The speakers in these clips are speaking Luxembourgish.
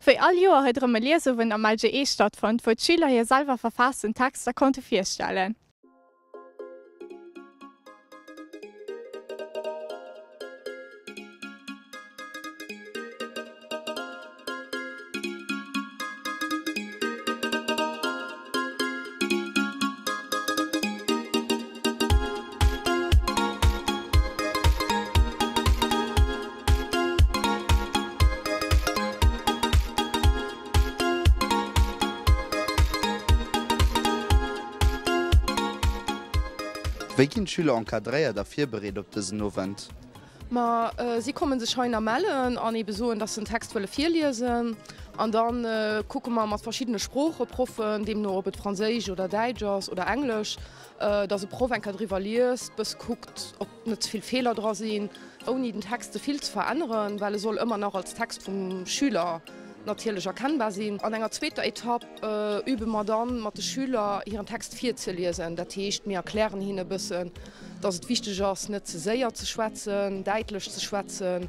Wéi all Joer huet erëm e Liesowend am LGE stattfonnt, wou d'Schüler hir selwer verfaassten Texter konnte virstellen. Wéi ginn d'Schüler encadréiert a virbereet op dësen Owend? Ma si komme sech hei na mellen an ebe soen, dass se en Text wëlle virliesen. An da kucke mer mat verschiddene Sproocheproffen, deemno ob et Franséisch oder Däitsch ass oder Englesch, dass e Proff eng Kéier driwwer liest, bësse kuckt, ob net ze vill Feeler dra sinn, ouni den Text ze vill ze veränneren, well e soll ëmmer nach als Text vum Schüler natierlech erkennbar sinn. An enger zweeter Etapp übe mer dann mat de Schüler hiren Text virzeliesen. Dat heescht, mir erklären hinne e bëssen, dass et wichteg ass, net ze séier ze schwätzen, däitlech ze schwätzen.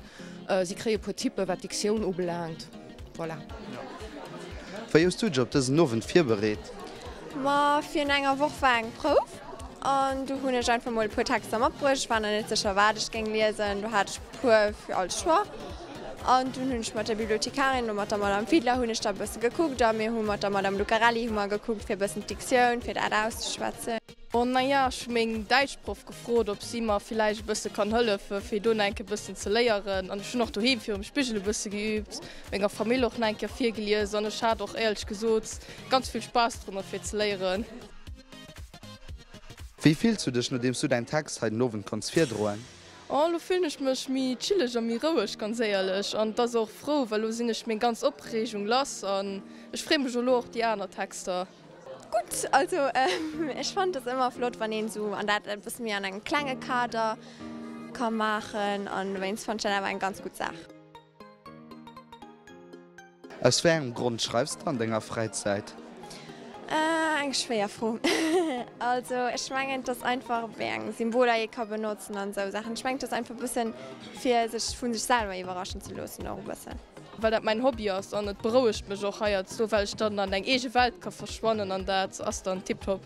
Si kréie e puer Tippen, wat d'Diktioun ubelaangt. Voilà. Wéi hues du dech op dësen Owend virbereet? Ma virun enger Woch war eng Prouf an du hunn ech einfach mol e puer Texter matbruecht. Ech war nach net sécher wat ech géing liesen, do hat ech puer fir als Choix. An dunn hunn ech mat der Bibliothekarin a mat der Madame Fiedler hunn ech da e bësse gekuckt a mir hu mat der Madame Lucarelli hu mer gekuckt fir e bëssen d'Diktioun fir dat auszeschwätzen. Bon, naja, ech hu meng Däitschproff gefrot, ob si mer villäicht e bësse kann hëllefen, fir do nach eng Kéier e bëssen ze léieren. An ech hunn och doheem virum Spigel e bësse geüübt, menger Famill och nach eng Kéier virgelies an ech hat och éierlech gesot ganz vill Spaass drunner fir ze léieren. Wéi fills du dech, nodeems du däin Text hei den Owend konns virdroen? Oh, lo fillen ech mech méi chilleg a méi roueg, ganz éierlech. An et ass och frou, well lo sinn ech meng ganz Opreegung lass an ech freeë mech elo och déi aner Texter. Gutt, also ech fannen et ass ëmmer flott wann een esou an dat e bësse méi an engem klenge Kader ka maachen an dowéinst fannen ech dat awer eng ganz gutt Saach. Aus wéi engem Grond schreifs de an denger Fräizäit? Eng schwéier Fro. Also ech mengen et ass einfach wéi eng Symboler ee ka benotzen an esou Saachen. Ech mengen et ass einfach e bëssen fir sech vu sech selwer iwwerraschen ze loossen och e bëssen. Well dat mäin Hobby ass an et berouegt mech och heiansdo, well ech dann an eng eege Welt ka verschwannen an dat ass dann tiptop.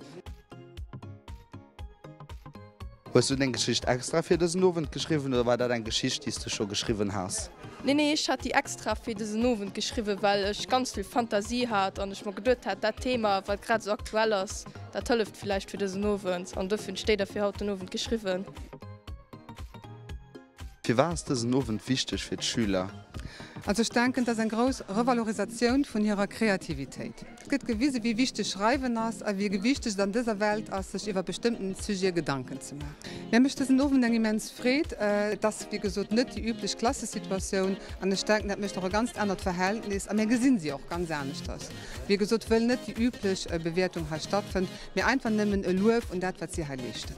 Hues du deng Geschicht extra fir dësen Owend geschriwwen oder war dat eng Geschicht déi s du scho geschriwwen has? Nee nee, ech hat déi extra fir dësen Owend geschriwwen, well ech ganz vill Fantasie hat an ech mer geduet hat, dat Thema wat grad esou aktuell ass, dat hëlleft villäicht fir dësen Owend an dofir hunn ech déi da fir haut den Owend geschriwwen. Firwat ass dësen Owend wichteg fir d'Schüler? Also ech denken, et ass eng grouss Revalorisatioun vun hirer Kreativitéit. Et gëtt gewisen, wéi wichteg Schreiwen ass a wéi wichteg et an dëser Welt ass, sech iwwer bestëmmten Sujete Gedanken ze maachen. Mir mécht dësen Owend eng immens Freed. Et ass, wéi gesot, net déi üblech Klassesituatioun an ech denken, dat mécht och e ganzt anert Verhältnis a mir gesinn si och ganz aneschters. Wéi gesot, wëll net déi üblech Bewäertung hei stattfënnt, mee einfach nëmmen e Luef un dat, wat si hei leeschten.